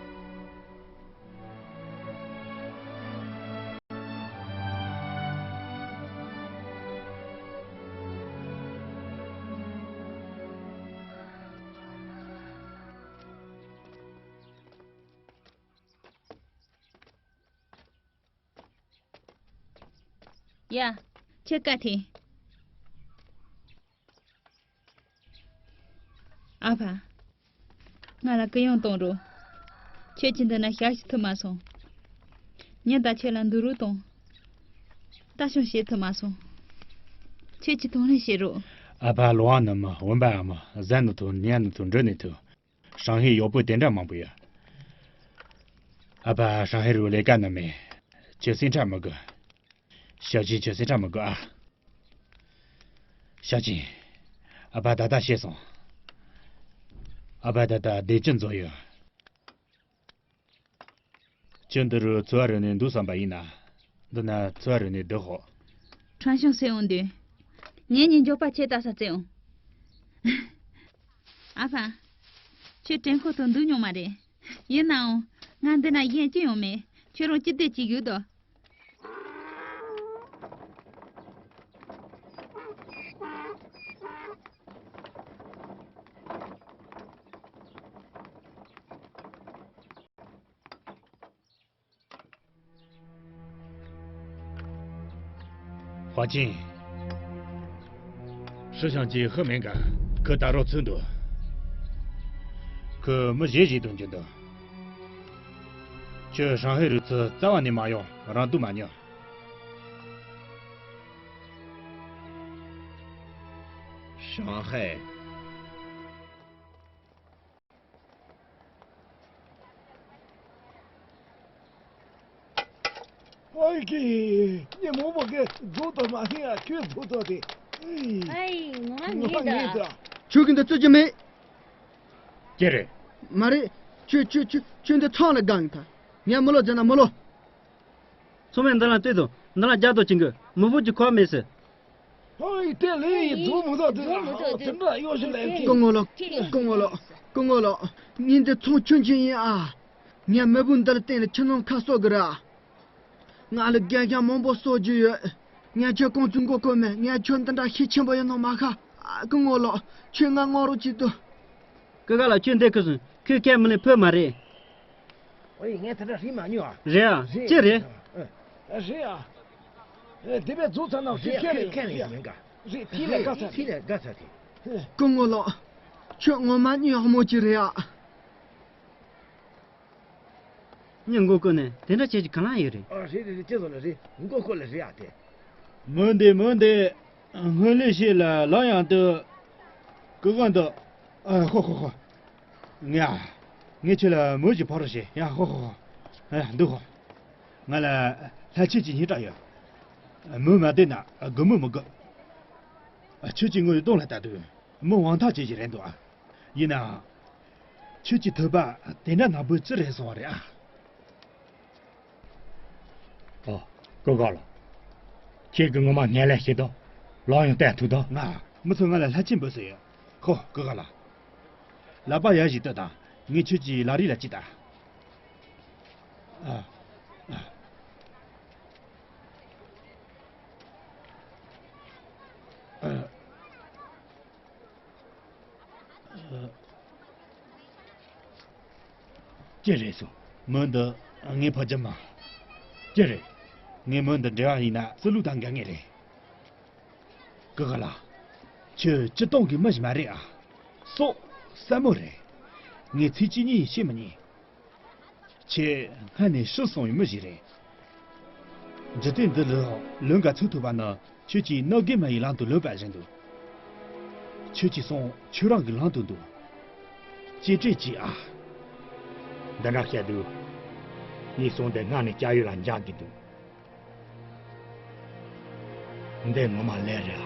ཡ། ཁྱེད་ཀ་ཐེ། ཕ། ང་ལ་གུ་ཡངས་གཏོང་རོགས། ཁྱོད་ཀྱིས་འདི་ན་ཞག་ཞིག་ཐུབ་མ་སོང་། ཉིན་ད་ཁྱོད་ལ་འདུག་རོགས་གཏོང་། ལྟ་སྐྱོང་བྱེད་ཐུབ་མ་སོང་། ཁྱོད་ཀྱིས་གདོང་ལེན་བྱེད་རོགས། ཨ་ཕ་ལོ་ཝང་ནི་མི་འོན་པ་ཨ་མ་ཟ་ནི་ཐུག་ཉལ་ནི་ཐུག་འགྲོ་ནི་ཐུག་ཧྲང་ཧའེ་ཡག་པོ་དེ་འདྲ་མང་པོ་ཡོད། ཨ་ཕ་ཧྲང་ཧའེ་རུ་ལས་ཀ་ནི་མེད། ཁྱོད་སེམས་ཁྲལ་མི་དགོས། ཞའོ་ཅིན་ཁྱོད་སེམས་ཁྲལ་མི་དགོས་ཨ། ཞའོ་ཅིན། ཨ་ཕ་ད་ལྟ་ཤེས་སོང་། ཨ་ཕ་ད་ལྟ་བདེ་སྐྱིད་འཛོམས་ཡོད། ཁྱོད་འདི་རུ་འཚོ་བ་རོལ་ནས་འདུག་བསམ་པ་ཡིན་ན། འདི་ན་འཚོ་བ་རོལ་ནས་སྡོད་ཤོག་ཁྲང་ཤང་སེ་འོང་དུས། ངེད་གཉིས་མགྱོགས་པ་ཁྱེད་ལྟ་ས་བཙལ་འོང་། ཨ་ཕ། ཁྱོད་དྲན་ཁོ་ཐོག་འདུག་མྱོང་མ་རེད། ཡིན་ནའང་། ང་འདི་ན་གཞན་ཅི་ཡང་མེད། ཁྱོད་རང་སྐྱིད་བདེ་ཅིག་ཡོད་དོ། ཧྭ་ཅིན། ཧྲི་ཞང་གིས་ཤི་མེད་ག་ཁོ་ད་རུང་འཚོ་འདུག་ཁོས་མི་གཞན་ཞིག་དང་འགྱུར་འདུག་ཁྱོད་ཧྲང་ཧའེ་རུ་ཚུར་རྩ་བ་ནས་མ་ཡོང་རང་སྡུག་མ་མྱོང་། ཧྲང་ཧའེ། ཨོའི་ཀི། ཉིན་མོ་བོ་གི་རྫོགས་དོ་མ་ཤེས་ཡ་ཁྱོད་རྫོགས་དོ་དེ། ཨེ། ངོ་མ་ངོ་མ་ངེས་ངེས་དོ། དོ། ཁྱོད་ཀྱིས་འདི་རྩོད་ཀྱི་མེད། ཅི་རེད། མ་རེད། ཁྱོད་ཁྱོད་ཁྱོད་ཁྱོད་འདི་ཚང་ལ་དགའ་ངེས་ཐལ། ངས་མི་ལོ་བྱས་ན་མི་ལོ། ཚང་མས་འདི་ལ་ལྟོས་དང་འདི་ལ་རྒྱག་དང་བྱེད་དགོས་མི་བུ་གྱི་ཁོག་མེད་ཟེར། ཧོ་ཡི་དེ་ལས་ཡི་འགྲོ་མི་ཐུབ་དེ་ལ་ཧོ་དེ་འདྲ་གཡོ་ཞིག་ལས་ཀྱི། སྐུ་ངོ་ལགས། སྐུ་ངོ་ལགས། སྐུ་ངོ་ལགས། ངས་འདི་ཚང་ཁྱོད་ཀྱི་ཡིན་ཨ། ངས་མི་བུ་འདི་ལ་བརྟེན་ནས་ཁྱིམ་ནང་ཁ་གསོ་གི་ར། ང་ལ་རྒན་ཤང་མང་པོ་གསོ་རྒྱུ་ཡོད། ངས་ཁྱོད་གང་ཚུགས་མགོ་སྐོར་མེད། ངས་ཁྱོད་འདི་འདྲ་ཤེད་ཆེན་པོ་ཡིན་ནོ་མ་ཤ། ཨ། སྐུ་ངོ་ལགས། ཁྱོད་ང་དངངས་རོགས་གྱིས་དུ། སྐུ་ཁ་ལ་ཁྱོད་འདི་ཁུ་སོང་ཁོས་སྐད་མི་ལེན་ཕོད་མ་རེད། ཨོ་ཡི་ངས་དེ་འདྲ་རིག་མ་མྱོང་ཨ། རེད་ཨ། རེད། ཅི་རེད། ཨ། རེད་ཨ། ཨ། དེ་བས་རྫོགས་ཚར་ན་ཞིག་རེད་ཨ། ཁས་ལེན་ཁས་ལེན་ཞིག་མིན་ག་རེད། ཐིག་ལེ་དགའ་ཚར་ཐིག་ལེ་དགའ་ཚར་ཐིག་སྐུ་ངོ་ལགས། ཁྱོད་ངོ་མ་སྙིང་རྨོ་ཅིག་རེད་ཨ། སྙིང་མགོ་བསྐོར་ནས་དེ་འདྲ་བྱེད་ཀྱི་གང་ལ་ཡོད་རེད། ཨ། རེད་རེད་རེད། ཅི་བཟོ་ལ་རེད། མགོ་བསྐོར་ལ་རེད་ཨ་དེ། མོ་འདི་མོ་འདི། སྔོན་ལས་ཤེས་ལ་ལ་ཡང་དུ། ཀུ་ཀུ་འདུག་ཨ། ཧོ་ཧོ་ཧོ། ངས་ཨ། ངས་ཁྱོད་ལ་མོ་ཞིག་ཕོག་རོགས་བྱེད་ཡ། ཧོ་ཧོ་ཧོ། ཨ། འདུག་ཧོ། ང་ལ་ལྷ་ཆས་ཀྱི་སྙིང་སྟག་ཡོད། མོ་མ་བསྡད་ན་སྒོར་མོ་མི་དགོས། ཁྱོད་ཀྱིས་དངུལ་གཏོང་ལ་ལྟ་དུས་མོ་དབང་ཐང་ཆེ་ཞིག་རེད་འདུག་ཨ། ཡིན་ནའང་། ཁྱོད་ཀྱི་ཐོད་པ་དེ་འདྲ་ནག་པོ་ཅི་རེད་སོང་བ་རེད་ཨ། ཨོ། ཀུ་ཀུ་ལགས། ཁྱེད་ཀྱིས་ངོ་མ་ངན་ལས་བྱེད་དོ། ལག་ཡང་གཏད་ཐུབ་དོ། ང་མི་ཚོ་ང་ལ་ལྷ་ཆས་འབུལ་སྲོལ་ཡོད། ཧོ། ཀུ་ཀུ་ལགས། ལག་པ་ཡར་ཞིག་གཏོད་དང་། ངས་ཁྱོད་ཀྱི་ལག་རིས་ལ་ཅིག་ལྟ། ཨ། ཨ། ཨ། ཅི་རེད་སོང་། མོ་འདི་ངའི་ཕ་རྒྱུ་མ། ཅི་རེད། ངས་མོ་འདི་འབྲེལ་བ་ཡིན་ན་སུ་ལུག་དང་འགལ་ངེས་རེད། ཀུ་ཀུ་ལགས། ཁྱོད་སྤྱིར་བཏང་གི་མི་ཞིག་མ་རེད་ཨ། སོག་སྲ་མོ་རེད། ངས་ཚིག་གཅིག་གཉིས་བཤད་མི་ཉན། ཁྱེད་སྔར་ནས་ཤི་སོང་བའི་མི་ཞིག་རེད། འཇིག་རྟེན་འདི་ལ་ལུང་ག་ཚུགས་ཐུབ་པ་ནི་ཁྱོད་ཀྱིས་ནག་རྒན་མ་ཡི་ལམ་དུ་ལོན་པ་བཞིན་དུ། ཁྱོད་ཀྱི་སེམས་ཁྱོད་རང་གི་ལམ་དུ་འདུག་གཅེས་སྤྲས་གྱིས་ཨ། འདི་འདྲ་བཤད་དུས། ངའི་སེམས་འདི་སྔར་ནས་སྐྱ་ཡོལ་ལ་འཇགས་ཀྱི་འདུག་འདི་ངོ་མ་ལས་རེད་ཨ།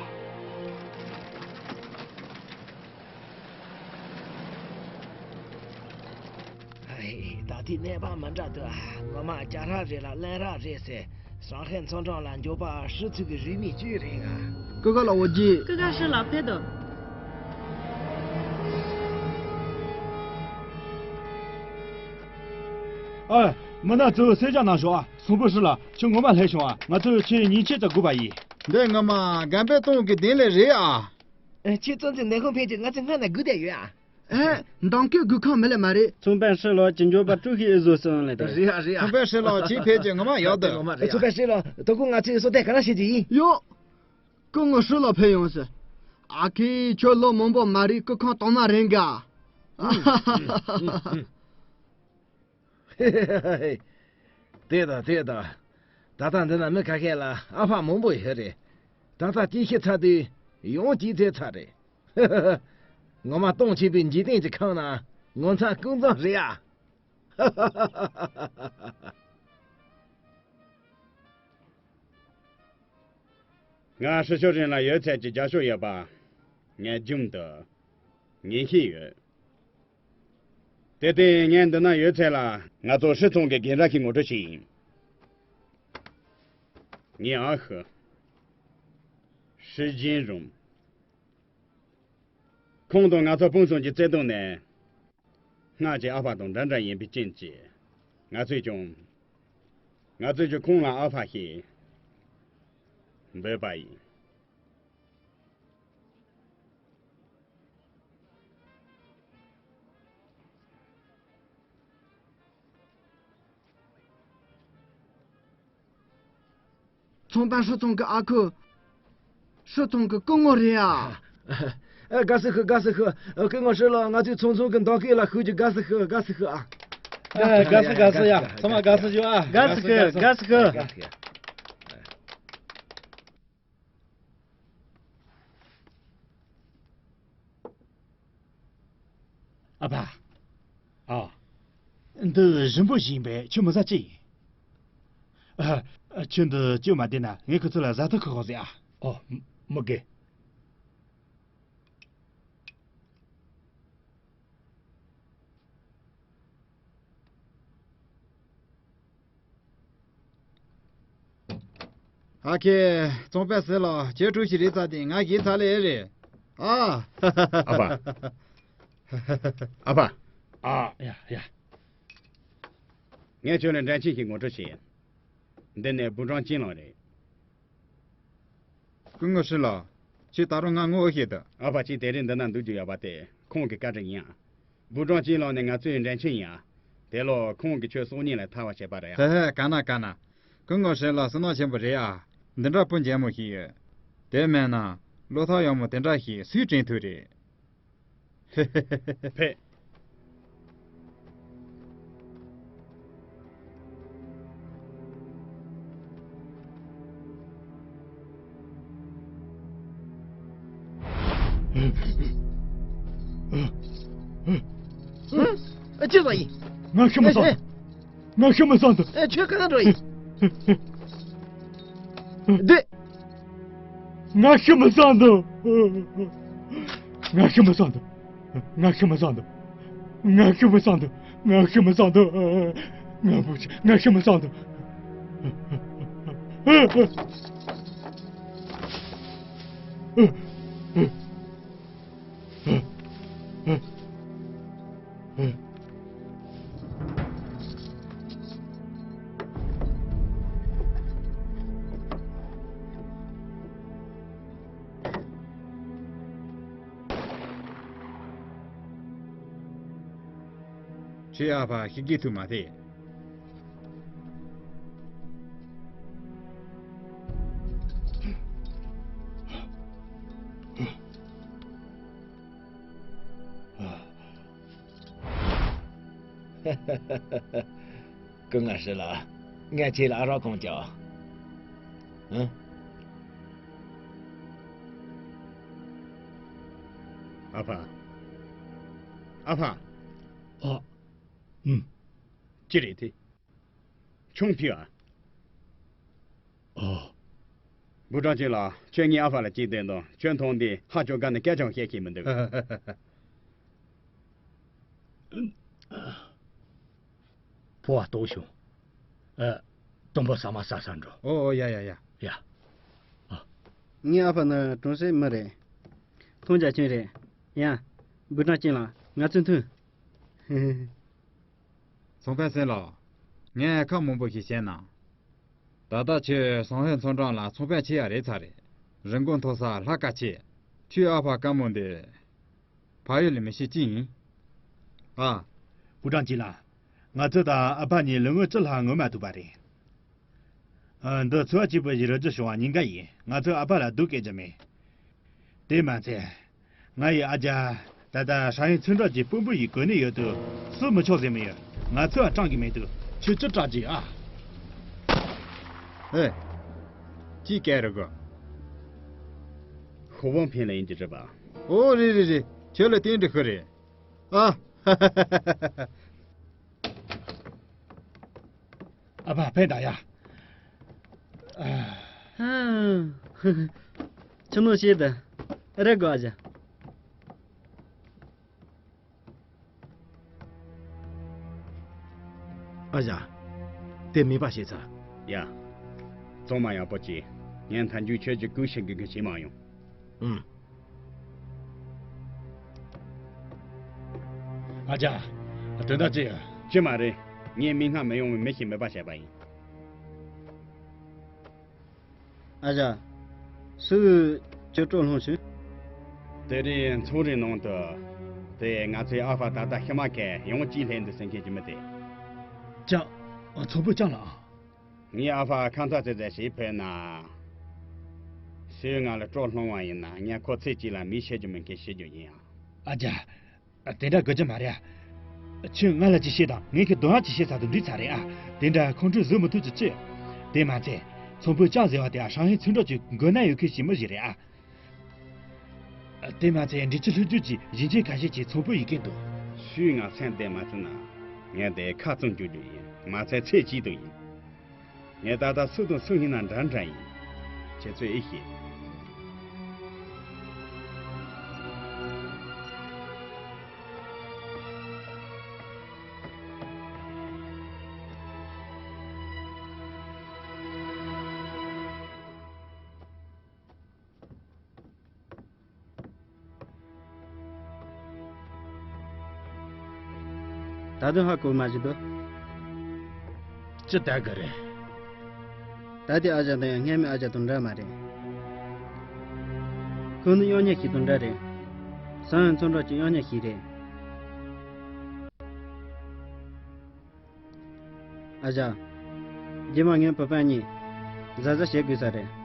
ཨེ། ད་ལྟའི་གནས་བབ་མི་འདྲ་འདུག་ཨ། ངོ་མ་རྒྱ་རབས་རེད་ལ་གླིང་རབས་རེད་ཟེར། ཧྲང་ཧའེ་མཚོ་འགྲམ་ལ་མགྱོགས་པ་ཧྲི་ཚུགས་ཀྱི་རིག་གནས་བཅུད་རེད་ང་། ཀུ་ཀུ་ལགས་འོ་ཅི། ཀུ་ཀུ་ཧྲི་ལགས་ཕེབས་དང་། ཨ། མི་སྣ་གཙོ་བོ་གསན་རྒྱ་གནང་ཤོག་ཨ། སུན་པོ་ཧྲི་ལགས། ཁྱོད་ངོ་མ་ལྷོད་བྱུང་ཨ། ང་ཚོས་ཁྱེད་ཉིན་ཕྱེད་ཙམ་སྒུག་པ་ཡིན། འདི་ངོ་མ་རྒན་པའི་སྟོང་གི་གདན་ལས་རེད་ཨ། ཨ། ཁྱེད་ཚོ་ཚོའི་ནད་ཁུངས་ཕེབས་ཀྱི་ང་ཚོས་སྔ་ནས་སྒུག་བསྡད་ཡོད་ཨ། ཨེ། མདང་དཀོན་སྒུག་ཁང་མི་ལས་མ་རེད། ཚོང་དཔོན་ཧྲི་ལགས་ཀྱི་མགྱོགས་པ་སྤྲོད་ཤིག་ཨེ་བཟོ་སོང་ལས་ད། རེད་ཨ་རེད་ཨ། ཚོང་དཔོན་ཧྲི་ལགས་ཁྱེད་ཕེབས་ཀྱི་ངོ་མ་ཡག་འདུག་ཚོང་དཔོན་ཧྲི་ལགས་ད་ཁོ་ང་ཚོས་བཟོ་ལྟ་ག་རེ་བྱེད་ཀྱི་ཡིན། ཡོ། སྐུ་ངོ་ཧྲི་ལགས་ཕེབས་ཡོང་ཟེར། ཨ་ཁེ་ཁྱོད་ལོ་མང་པོ་མ་རེད་སྐུ་ཁམས་དྭངས་མ་རེད་ག་དེ་དང་དེ་དང་། ད་ལྟ་འདི་ན་མི་ཁ་ཤས་ལ་ཨ་ཕ་མང་པོ་ཡོད་རེད། ད་ལྟ་སྐྱེས་ཤི་ཚར་དུས་ཡང་སྐྱེས་ཚར་ཚར་རེད། ངོ་མ་སྟོང་ཆེན་པོའི་འཇིག་རྟེན་གྱི་ཁམས་ན་ངོ་མཚར་ཀུན་རྫོབ་རེད་ཡ། ང་ཧྲི་ཤོ་རིན་ལ་ཡོད་ཚད་ཀྱི་རྒྱབ་སྐྱོར་ཡོད་པ་ངས་རྒྱུན་དུ་ངེས་ཤེས་ཡོད། དེ་སྟེང་ངས་འདི་ན་ཡོད་ཚད་ལ་ང་ཚོ་ཧྲི་ཚང་གི་རྒན་རབས་ཤིག་ངོ་སྤྲོད་བྱེད་ཡིན། ངའི་ཨ་ཁུ་ཧྲི་ཅིན་རུང་། ཁོང་དང་ང་ཚོ་སྤུན་གསུམ་གྱི་བརྩེ་དུང་ནི་སྔར་གྱི་ཨ་ཕ་དང་འདྲ་འདྲ་ཡིན་པའི་རྐྱེན་གྱིས། ང་ཚོས་ཀྱང་ང་ཚོས་ཀྱང་ཁོང་ལ་ཨ་ཕ་ཞེས་འབོད་པ་ཡིན། ཚོང་དཔོན་ཧྲི་ཚང་གི་ཨ་ཁུ། ཧྲི་ཚང་གི་སྐུ་ངོ་རེད་ཨ། ཨ། དགའ་བསུ་ཞུ། དགའ་བསུ་ཞུ། ཨ། སྐུ་ངོ་ཧྲི་ལགས། ང་ཚོའི་ཚོང་ཚོགས་ཀྱི་མདོ་སྐད་ལ་ཞུ་རྒྱུ། དགའ་བསུ་ཞུ། དགའ་བསུ་ཞུ་ཨ། ཨ། དགའ་བསུ། དགའ་བསུ་ཡ། ཚང་མ་དགའ་བསུ་ཞུ་ཨ། དགའ་བསུ་ཞུ། དགའ་བསུ་ཞུ། ཨ་ཕ། ཨ། འདི་ཞིམ་པོ་ཞིག་ཡིན་པས་ཁྱོད་མི་ཟ་ཅི་ཡིན། ཨ། ཁྱོད་འདི་ཅི་མ་བསྡད་ན་ངས་ཁོ་ཚོ་ལ་ཟ་ཐུབ་ཁག་ཟེར་ཨ། ཨོ། མི་དགེ། ཨ་ཁེ། ཚོང་དཔོན་ཟེར་ལ་ཁྱེད་ཀྲུའུ་ཞི་རེད་ཚ་དེ་ང་གིས་ཚ་ལེ་རེད། ཨ། ཨ་ཕ། ཨ་ཕ། ཨ། ཡ་ཡ། ངས་ཁྱོད་ལ་འགྲན་ཆེན་ཞིག་ངོ་སྤྲོད་བྱེད། འདི་ནས་བུ་ཀྲང་ཅིན་ལགས་རེད། སྐུ་ངོ་ཧྲི་ལགས། ཁྱེད་ད་རུང་ང་ངོ་ཤེས་འདུག་ཨ་ཕ། ཁྱེད་དེ་རིང་འདི་ན་འདུག་རྒྱུ་ཡོད་པ་དེ་ཁོང་གི་བཀའ་དྲིན་ཡིན་ཨ། བུ་ཀྲང་ཅིན་ལགས་ནི་ང་ཚོའི་འགྲན་ཆེན་ཡིན་ཨ། དེ་ལོ་ཁོང་གིས་ཁྱོད་སྲོག་ཉེན་ལས་ཐར་བ་བྱས་པ་རེད་ཨ། ཧེ་ཧེ། ག་ན་ག་ན། སྐུ་ངོ་ཧྲི་ལགས་བསོད་ནམས་ཆེན་པོ་རེད་ཨ། འདི་འདྲ་སྤུན་མཇལ་མོ་ཞིག་ཡོད། དེ་མིན་ན་བློ་ཐག་ཡངས་མོ་དེ་འདྲ་ཞིག་སུས་དྲན་ཐུབ་རེད། ཕེབས། ཨ། ཅི་ཟིག་ཡིན། ང་ཤི་མི་ཟ་འདུག་ཨེ། ཁྱོད་གང་འགྲོ་ཡིན། འདི། ང་ཤི་མི་ཟ་འདུག་ང་ཤི་མི་ཟ་འདུག་ང་ཤི་མི་ཟ་འདུག་ང་ཤི་མི་ཟ་འདུག་ང་ཤི་མི་ཟ་འདུག་ང་བུ་ཆེ། ང་ཤི་མི་ཟ་འདུག་ཁྱོད་ཨ་ཕ་ཤི་གི་ཐུག་མ་ཐེ། སྐུ་ངོ་ཧྲི་ལགས། ངས་ཁྱེད་ལ་ཨ་རོགས་གང་བྱ། ཨ། ཨ་ཕ། ཨ་ཕ། ཨ། ཨུམ། ཅི་རེད་དེ། ཆུང་ཕི་ཨ། ཨ། བུ་ཀྲང་ཅིན་ལགས། ཁྱོད་ངའི་ཨ་ཕ་ལ་གཅིག་བསྡད་དང་ཁྱོད་མཐོང་དུས་ཧ་ཅང་དགའ་ནས་སྐད་ཀྱང་བཤད་ཤེས་མི་འདུག་ཕོ་བ་ལྟོགས་བྱུང་། ཨ། དུམ་བུ་ཟ་མ་ཟ་ས་འགྲོ། ཨོ་ཨོ། ཡ་ཡ་ཡ། ཡ། ཨ། ངའི་ཨ་ཕ་ནི་ཀྲུང་ཧྲེ་མི་རེད། ཐུང་ཅ་ཆུན་རེད། ཡ། བུ་ཀྲང་ཅིན་ལགས། ང་ཚོས་མཐུན། ཚོང་དཔོན་སེང་ལོ། ངས་ཁ་མང་པོ་ཞིག་བཤད་ན། ད་ལྟ་ཁྱོད་ཧྲང་ཧའེ་མཚོ་འགྲམ་ལ་ཚོང་དཔོན་ཆེ་ཡ་རེད་ཚར་རེད། རི་མགོ་མཐོ་ས་ལྷ་ཁ་ཆེ། ཁྱོད་ཨ་ཕ་དཀའ་མོ་འདི། ཕ་ཡུལ་ལ་མི་ཤེས་ཅི་ཡིན། ཨ། བུ་ཀྲང་ཅིན་ལགས། ང་ཚོ་དང་ཨ་ཕ་གཉིས་ལོ་ངོ་བཅུ་ལྷག་ངོ་མ་ཐུག་པ་རེད། ཨ། འདི་ཚོ་གཅིག་པུ་ཞིག་རོལ་རྒྱུ་བྱུང་བ་ཉིན་འགའ་ཡིན། ང་ཚོས་ཨ་ཕ་ལ་སྡུག་སྐད་རྒྱབ་མེད། དེ་མ་ཚད། ང་ཡི་ཨ་ཅག་ ད་ལྟ་ཧྲང་ཧའེ་ཚོན་གྲོགས་ཀྱི་དཔོན་པོ་ཡི་གོ་གནས་ཡོད་དུས་སུ་མི་ཆོག་ཟེར་མི་ཡོད། ང་ཚོས་སྐྲག་གི་མེད་དུས་ཁྱོད་ཅི་སྐྲག་གི་ཨ། ཨེ། ཅི་སྐད་རེད་གོ། ཧུ་ཝང་ཕིན་ལ་ཡིན་གྱི་རེད་པ། ཨོ་རེད་རེད་རེད། ཁྱོད་ལ་བསྟན་འདྲི་ཤི་རེད། ཨ། ཨ་ཕ་ཕན་ད་ཡ། ཨ། ཁྱོད་ནོ་ཤེས་ད། རེད་གོ་ཨ་ཅག་ཨ་ཅག་དེ་མིན་པ་ཤེས་ཚར། ཡ། ཚང་མ་ཡག་པོ་བྱེད། ངས་མཐའ་མཇུག་ཁྱོད་ཀྱི་སྐུ་ཞིག་གི་གི་བྱེད་མ་ཡོང་། ཨང་། ཨ་ཅག་དོན་དག་ཅི་ཡོད། ཅི་མ་རེད། ངས་མིག་སྔར་མི་ཡོང་བའི་མི་ཞིག་མེད་པ་བྱས་པ་ཡིན། ཨ་ཅག་སུས་ཁྱོད་སྤྲོ་སློང་བྱོས། དེ་རིང་ཚོང་རའི་ནང་དུ། དེ་ང་ཚོའི་ཨ་ཕ་ད་ལྟ་ཤི་མ་ཁད་ཡང་ཅིག་སླེབས་འདུག་ཟེར་མཁན་གྱི་མི་དེ། ཅག་ཚོང་དཔོན་ཅག་ལགས། ངའི་ཨ་ཕ་ཁ་མཐའ་ཙེ་ཙེ་ཞིག་ཕེབས་ན། སུས་ང་ལ་སྤྲོ་སློང་བ་ཡིན་ན་ངས་ཁོ་ཚེ་གཅིག་ལ་མི་བྱེད་རྒྱུ་མིན་མཁན་བྱེད་རྒྱུ་ཡིན་ཨ། ཨ་ཅག་དེ་འདྲ་དགོས་ཀྱི་མ་རེད་ཨ། ཁྱོད་ང་ལ་ཅིག་བཤད་དང་། ངས་ཁྱོད་དོན་ཡག་ཅིག་བཤད་ཚར་དུས་འགྲིག་ཚར་རེད་ཨ། དེ་འདྲ་ཁོང་ཁྲོས་བཟོད་མི་ཐུབ་ཀྱི་ཅི། དེ་མ་ཚད། ཚོང་དཔོན་ཅག་ཟེར་བ་དེ་ཧྲང་ཧའེ་ཚོན་གྲོགས་ཀྱི་མགོ་ན་ཡོད་མཁན་ཞིག་མི་ཞིག་རེད་ཨ། དེ་མ་ཚད་འབྲི་ཆུ་ལྷོ་རྒྱུད་ཀྱི་གཞིས་བྱེས་ཁ་ཤས་ཀྱི་ཚོང་དཔོན་ཡིན་མཁན་འདུག་ཤུལ་ང་མཚན་བསྡད་མ་ཐུབ་ན། ངས་དེ་ཁ་བཙུམ་བཅུག་རྒྱུ་ཡིན། མ་ཚད་ཚེ་གཅིག་ཏུ་ཡིན། ངས་ད་ལྟ་སུ་དང་སུ་ཡིན་ན་འདྲ་འདྲ་ཡིན། ཁྱེད་ཚོས་ཨེ་ཤེས། ད་དུང་ཧ་གོ་མ་བྱུང་དོ། ཅི་ལྟ་གི་རེད། ད་ལྟའི་ཨ་ཅག་དང་ཡང་སྔན་མའི་ཨ་ཅག་དང་འདྲ་མ་རེད། ཁོང་ནི་གཡོག་ཉན་ཞིག་དང་འདྲ་རེད། ཧྲང་ཧའེ་ཚོན་གྲོགས་ཀྱི་གཡོག་ཉན་ཞིག་རེད། ཨ་ཅག་རྗེས་མ་ངའི་བུ་སྤུན་གཉིས་གཟབ་གཟབ་བྱེད་དགོས་ས་རེད།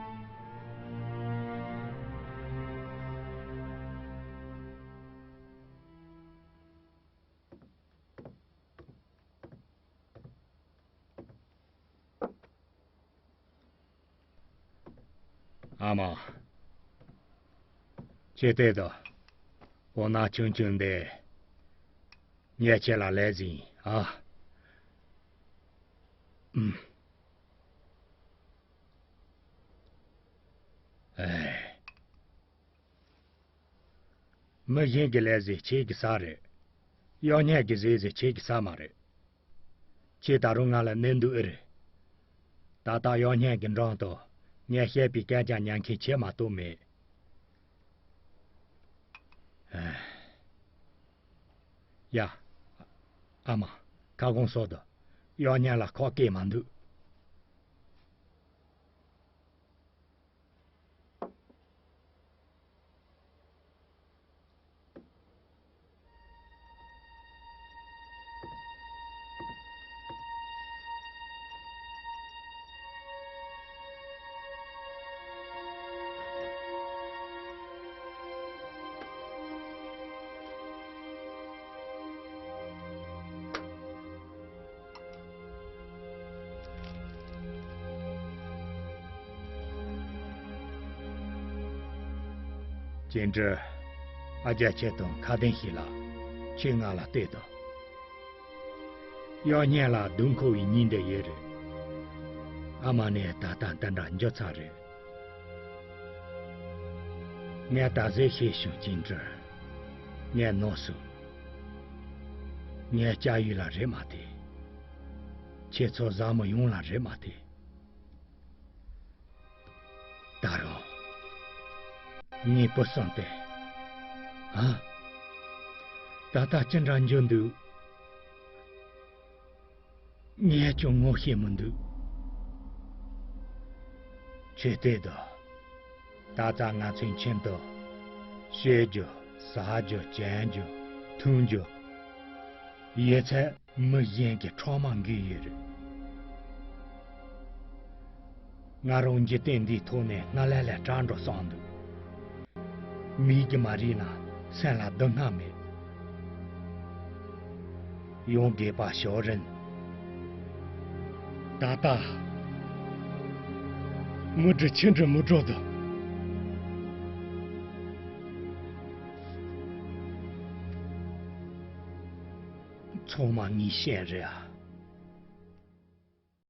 ཨ་མ། ཁྱེད་ལྟོས་དང་། འོ་ན་ཆུང་ཆུང་འདི། ངས་ཁྱེད་ལ་ལས་ཟིན་ཨ། ཨུམ། ཨེ། མི་གཞན་གྱི་ལས་ཟིག་ཁྱེད་ཀྱི་ས་རེད། གཡོག་ཉན་གྱི་ཟས་ཟིག་ཁྱེད་ཀྱི་ས་མ་རེད། ཁྱེད་ད་རུང་ང་ལ་གནོད་འདོད་ཨེ་རེད། ད་ལྟ་གཡོག་ཉན་གྱི་འགྲམ་དུ་ངས་བཤད་པའི་སྐད་ཆ་ཉན་མཁན་ཁྱེད་མ་གཏོགས་མེད། ཨེ། ཡ། ཨ་མ། ཁ་སྐོང་སོགས་དང་། གཡོག་ཉན་ལ་ཁོག་སྐེ་མ་འདུག་ཅིན་ཀྲི། ཨ་ཅག་ཁྱེད་དང་ཁ་གཏད་ཞིག་ལ། ཁྱེད་ང་ལ་ལྟོས་དང་། གཡོག་ཉན་ལ་སྡུག་འཁོར་བའི་ཉིན་འདི་ཡོད་རེད། ཨ་མ་ནི་ད་ལྟ་འདི་འདྲ་འགྱུར་ཚར་རེད། ངས་ད་གཟོད་ཤེས་བྱུང་། ཅིན་ཀྲི། ངས་ནོར་སོང་། ངས་སྐྱབས་ཡུལ་ལ་རེད་མ་ཐེ། ཁྱེད་ཚོ་བཟའ་མི་ཡོངས་ལ་རེད་མ་ཐེ། ད་རུང་། ངའི་བུ་གསུམ་དེ། ཨ། ད་ལྟ་ཅི་འདྲ་འགྱུར་འདུག་ངས་ཀྱང་ངོ་ཤེས་མི་འདུག་ཁྱེད་ལྟོས་དང་། ད་ལྟ་ང་ཚོའི་ཁྱིམ་དུ། བཞེས་རྒྱུ། ཟ་རྒྱུ། གྱོན་རྒྱུ། འཐུང་རྒྱུ། ཡོད་ཚད་མི་གཞན་གྱི་ཁྲག་མ་འགུལ་ཡོད་རེད། ང་རང་འཇིག་རྟེན་འདིའི་ཐོག་ནས་སྔར་ལས་ལས་དྲག་འགྲོ་བསམ་འདུག་མིག་གིས་མ་རིག་ན་སེམས་ལ་སྡུག་བསྔལ་མེད། ཡོང་དགོས་པ་ཞོར་རིན། ད་ལྟ་མི་འགྲུ་ཆི་འགྲུ་མི་འགྲོ་དོ། ཚང་མ་ངའི་ཞེན་རེད་ཨ།